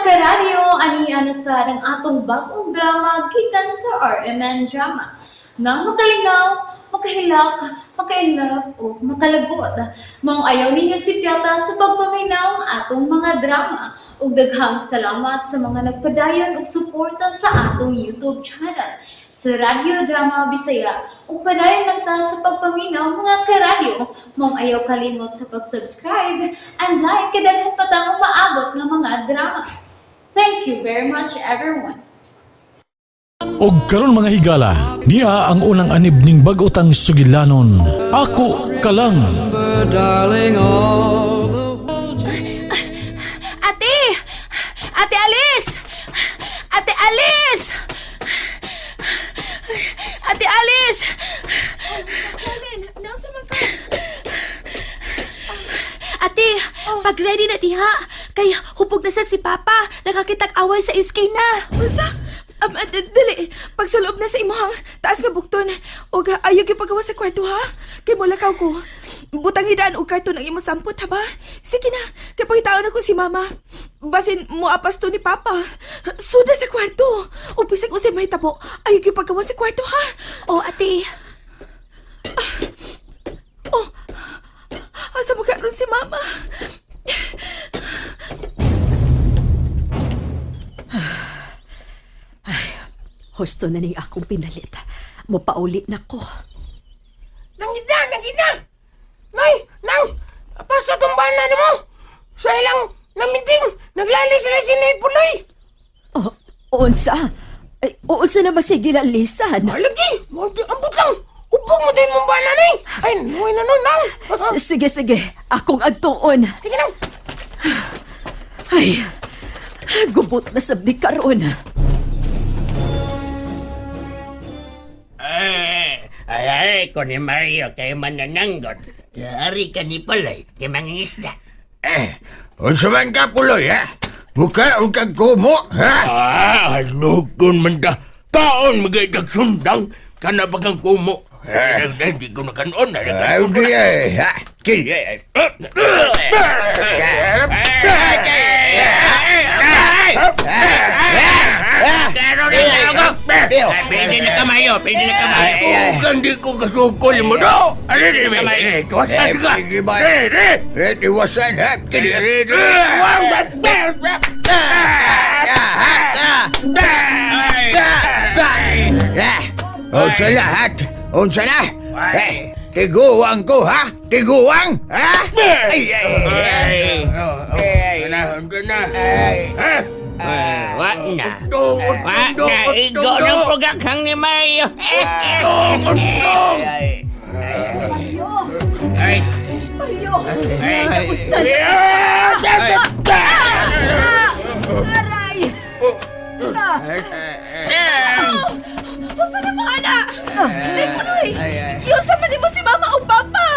Karadyo, ani na sa ang atong bagong drama gikan sa RMN Drama. Nga makalingaw, makahilak, maka-inlove o makalagot. Maong ayaw ninyo sipyata sa pagpaminaw ang atong mga drama. Ug daghang salamat sa mga nagpadayon og suporta sa atong YouTube channel sa Radyo Drama Bisaya. Ug padayon lang ta sa pagpaminaw, mga karadyo. Maong ayaw kalimot sa pag-subscribe and like kay daghan pa tang umaabot nga mga drama. Thank you very much, everyone. Og karon, mga higala, niya ang unang anib ning bag-o tang sugilanon. Ako Ka Lang. Darling, all the Ate! Ate Alice! Ate Alice! Ate Alice! Ate, pag ready na diha, kay hupog na sad si Papa, nakakitag away sa SK na. Unsa? Dali, pagsuloob na sa imuhang taas nga bukton. Og ayaw gyud pagawa sa kwarto ha. Kay mulakaw ko. Butang hidaan og karton ang imong sampot ha ba? Sige na, kay pangitaon ako si mama. Basin mo apas to ni papa. Suda sa kwarto. Ug bisag unsay mahitabo, ayaw gyud pagawa sa kwarto ha. Oh, ate. Oh. Asa mo karon si mama? Husto na ning akong pinalit. Mopauli na ko. Nangina, nangina! Nay, nang, pasa tong bana nimo. Sa ilang namiding, naglali sila si Nay Puloy. Oh, unsa? Ay, unsa na masigilalisan? Alagi, ambot lang. Ubog mo din mong bana, Nay. Ay, nuwi na nun, nang. Sige, sige. Akong adtuon. Sige nang. Ay, gubot na sab ni karon. Ay, ay, ay, ko ni Mario kay manananggot. Ari ka ni Paloy, kay mangingisda. Eh, unsa man ka, Puloy, ha? Buka og kag kumo, ha? Ah, lukon man ta. Kaon magay sundang, kana ba kang kumo? Eh, di ko na kanon. Ay, di eh, ha? Kili, eh. Pwede na kamayo, pwede na kamayo. Bukan di ko kasukol mo do. Ano di ba? Tuwasan ka. Eh, ba? Eh, tiwasan, ha? Kili. Eh, unsa lahat? Unsa na? Eh, tiguang ko, ha? Tiguang, ha? Ay, ay, ay. Ay, na, na. Wa na. Wa na, igo ng pugakhang ni Mario. Utong, Ay. Mario! Ay. Aray! Unsa na mo ana? Nay Puloy. Giunsa man nimo si mama o papa?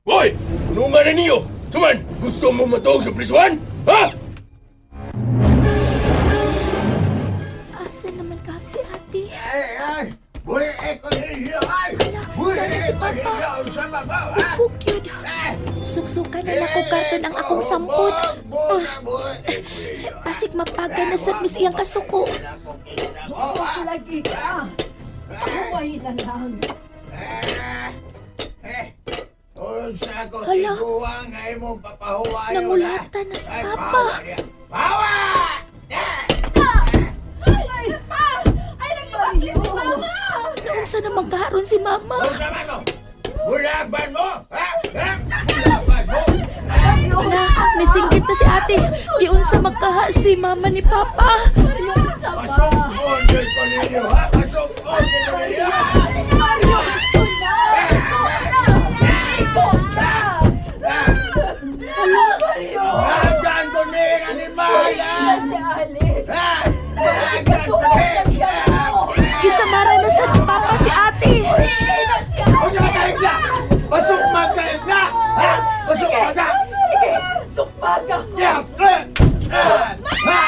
Hoy! Ano nga na niyo? Suman, gusto mo matuog sa prisuan? Ha? Asa naman ka si ate? Ay, ay. Buhi, eh, ko ninyo, ay. Buhi, Tara si eh, ko Papa. ninyo, unsa ba ba, ha? Hupog yun. Eh, Suksukan na nako karton ang akong sampot. Ah, pasig mapaga na sad mis iyang kasuko. Lagi ka! Pahuway na lang. Unsa ko Hala. tiguang nga imong papahuwayon, ha? Nangulata na si Ay, Papa. pahawa niya. Pahawa! Ay, pa! Ay, lagi bakit si mama? Naunsa na magkaroon si mama? Unsa man mo? Bulaban mo? Ha? Ha? Bulaban mo? Na, misinggit na si ate. Giunsa magkaha si mama ni papa. Pasok-on yun ko ninyo, ha? Pasok-on yun ko ninyo, ha? Mario! Gusto na! Ikaw na! Mario! Hagdan ko ni animal, ha? Si Alice! Ha? Hagdan ko ni- Gisamara na sa ni papa si ate. Unsa ka tayo Pasok magkaibla! Ha? Pasok maga! Sige! Sukmaga ko! Ya! Eh! Ah! Ha!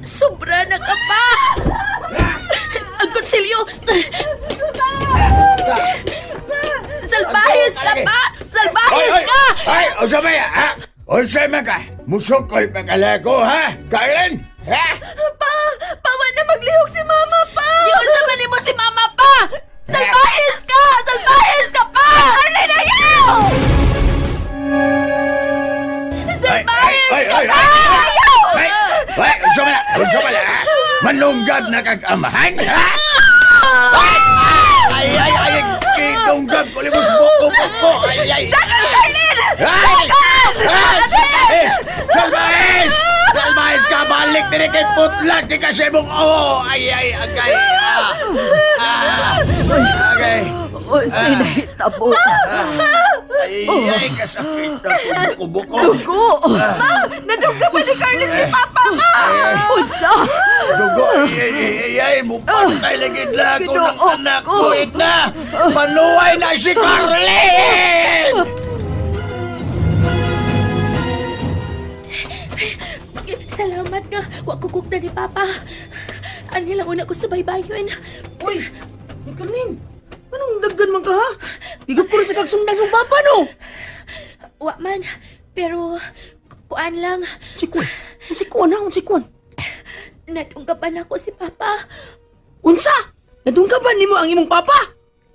Sobra na ka pa. Ang konsilyo. Salbahis ka pa! Hoy, Salbahis hoy! ka! Hoy! Unsa ba ya, ha? Unsa man ka? Musukol pa kala ko, ha? Carlin? Ha? Pa! Pawa na maglihok si Mama pa! Giunsa man nimo si Mama pa! Salbahis ka! Salbahis ka pa! Carlin, ayaw! Salbahis Ay, ay, ka ay, pa! ay, Ayaw! Ay! Ay! Unsa man na? Unsa man na, ha? Manunggab na kag amahan, ha? Ay! Ay, ay, ay! Kitungab ko limos buko buko! Ay, ay! Dagan, Carlin! Ay! Ay! Salbahis! Salbahis! Salbahis ka! Balik din kay putlag! Di ka sa imong oo! Ay, ay, agay! Ah! Ah! Agay! O, sinahitabo. Ay, ay, kasakit na buko-buko! Dugo! Ma! Nadungga pa ni Carlin si Papa, ma! Unsa? Dugo! Ay, ay, ay, ay! Mupantay lagi na ako ng Ginoo anak ko. ko! Itna! Panuway na si Carlin! Salamat nga. Wa ko kukta ni Papa. Ani lang una ko sa baybayon. Uy! Carlin! Anong daggan man ka ha? Bigat ko rin sa kagsunda sa papa no! Wa man. Pero kuan lang. Si Kwan! Si Kwan ha? Si Kwan! Nadunggapan ako si Papa. Unsa! Nadunggaban nimo ang imong papa?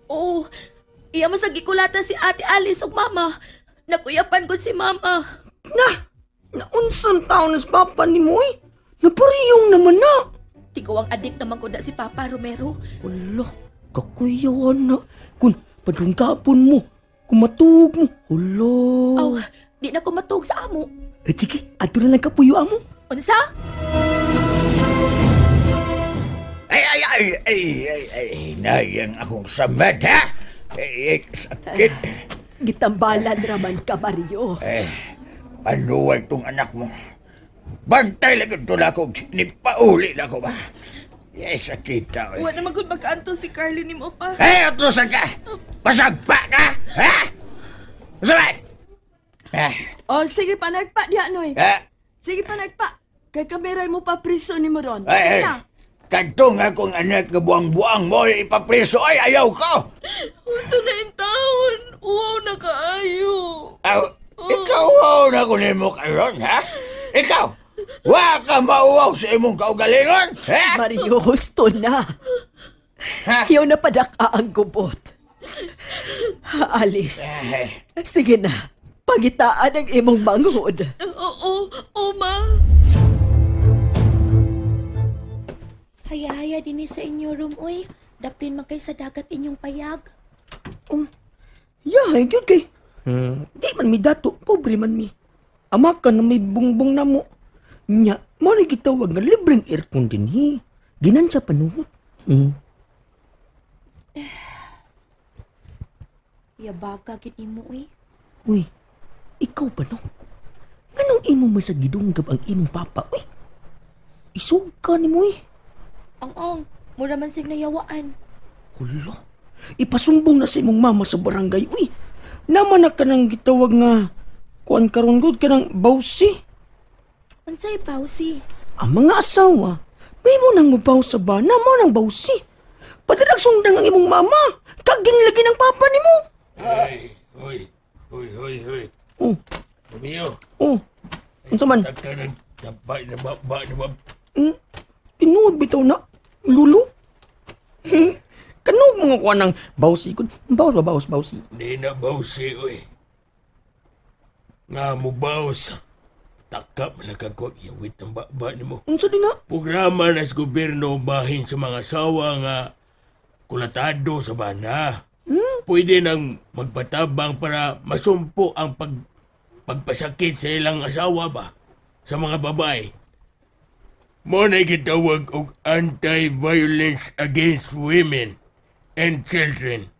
Oo. Iya man sa gikulatan si Ate Alice ug Mama. Nakuyapan ko si Mama. Na! Naunsan taon na si papa nimo eh? Napariyong naman na! Tiguang adik naman ko na si Papa Romero. Wala, kakuyawan na. Kung padunggapon mo, kung matuog mo, hala. Aw, di na ko matuog sa amo. Eh, sige, ato na lang kapuyo amo. Unsa? Ay, ay, ay, ay, ay, ay, nayang akong samad, ha? Ay, ay, sakit. Gitambalan raman ka, Mario. Eh, panuway tong anak mo. Bantay lagi ito na ako, nipauli na ako ba? Eh, sakit tao. Wa na magud magkaanto si Carlin nimo pa. Eh, utusan ka! Pasagpa ka! Ha? Sabay! Eh, Oh, sige panagpa diha noy. eh, Sige panagpa. Kay kameray mo pa priso nimo ron. ay, Sige ay. na. Kadtong akong anak nga buang-buang mo, ipapriso ay ayaw ko! Gusto na in taon. Uwaw na kaayo. Aw, ikaw wow na ko nimo karon, ha? Ikaw, wa ka mauwaw sa imong kaugalingon, ha? Mario, husto na. Ha? Iyaw na padaka ang gubot. Alice, Eh, sige na. Pangitaan ang imong manghod. Oo, oo, ma. Haya-haya dinhi sa inyo room, oy. Daplin man kay sa dagat inyong payag. Oh, yahay, gyud kay. Di man mi dato, pobre man mi. Ama ka na may bungbong na mo. Nya, mo ni gitawag nga libreng aircon din hi. Ginan sa panuhot. Yabaga gid nimo, oy. Uy, ikaw ba no? Nganong imo man sa gidunggab ang imong papa? Uy, isug ka ni mo eh. Ang-ang, mura man sig nayawaan. Hala, ipasumbong na sa imong mama sa barangay. Uy, naman na ka nang gitawag nga kuan karon gud ka ng bawsi. Unsay bawsi? Ang mga asawa, may mo nang mabaw sa bana mo nang bawsi. Padalag sundang ang imong mama. Kaging lagi ng papa nimo. Ay, hoy, hoy, hoy, hoy. Oh, Romeo, oh. Unsa man? tagka ng taba na ba, ba na ba. Tinuod bitaw na, lulo. Kanog mga kuan ng bawsi kun. Baws ba baws bawsi. Di na bawsi, oy. Nga mo baws. Takap man lang kag yawit ang ba nimo. Unsa din na? Programa na sa gobyerno bahin sa mga asawa nga kulatado sa bana. Pwede nang magpatabang para masumpo ang pagpasakit sa ilang asawa ba sa mga babae. Mo na gitawag og anti-violence against women and children.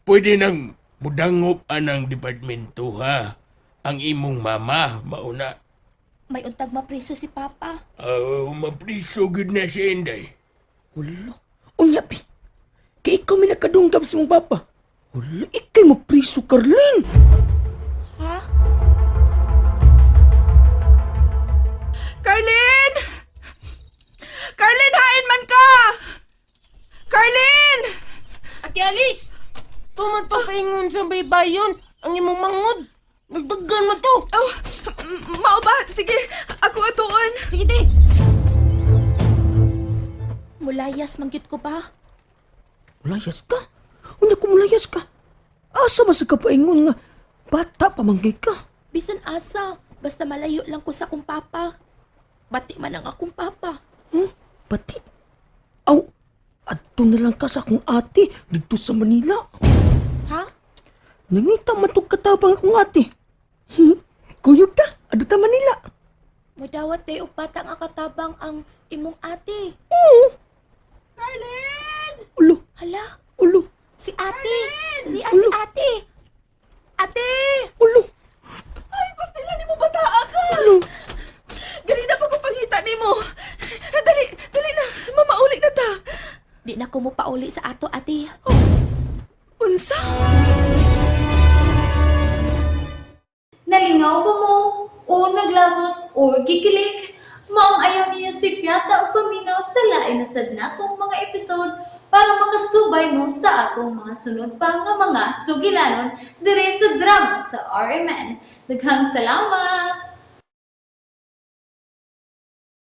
Pwede nang mudangop anang departmento ha. Ang imong mama mauna. May untag mapriso si Papa. Oh, mapriso gud na si Inday. Wala. Unya pi. Kay ikaw may nakadunggab sa imong papa. Wala, ikay mapriso, Carlin. Ha? Carlin! Carlin, hain man ka! Carlin! Ate Alice! Tuman to paingon sa baybayon. Ang imong mangod. Nagdagan man to. Oh, Mao ba? Sige, ako atuon. Sige, di. Mulayas mangyud ko ba? Mulayas ka? Unya ko mulayas ka. Asa ba sa kapaingon nga bata pa man kay ka? Bisan asa, basta malayo lang ko sa akong papa. Bati man ang akong papa. Pati. Aw, adto na lang ka sa akong ate dito sa Manila. Ha? Nangita man tog katabang akong ate. Kuyog ta, adto ta Manila. Mudawat day og bata nga katabang ang imong ate. Ulo, Hala, ulo, si ate. Di si ate. Ate! ulo. Ay, pastila nimo bataa ka. Gali na pa ko pangita nimo. Dali, dali na. Mamauli na ta. Di na ko mo pauli sa ato, ate. Unsa? Nalingaw ba mo? O naglagot o gikilig? Maong ayaw niyo si Piata o paminaw sa lain na sad natong mga episode para makasubay mo sa atong mga sunod pa nga mga sugilanon dire sa drama sa RMN. Daghang salamat!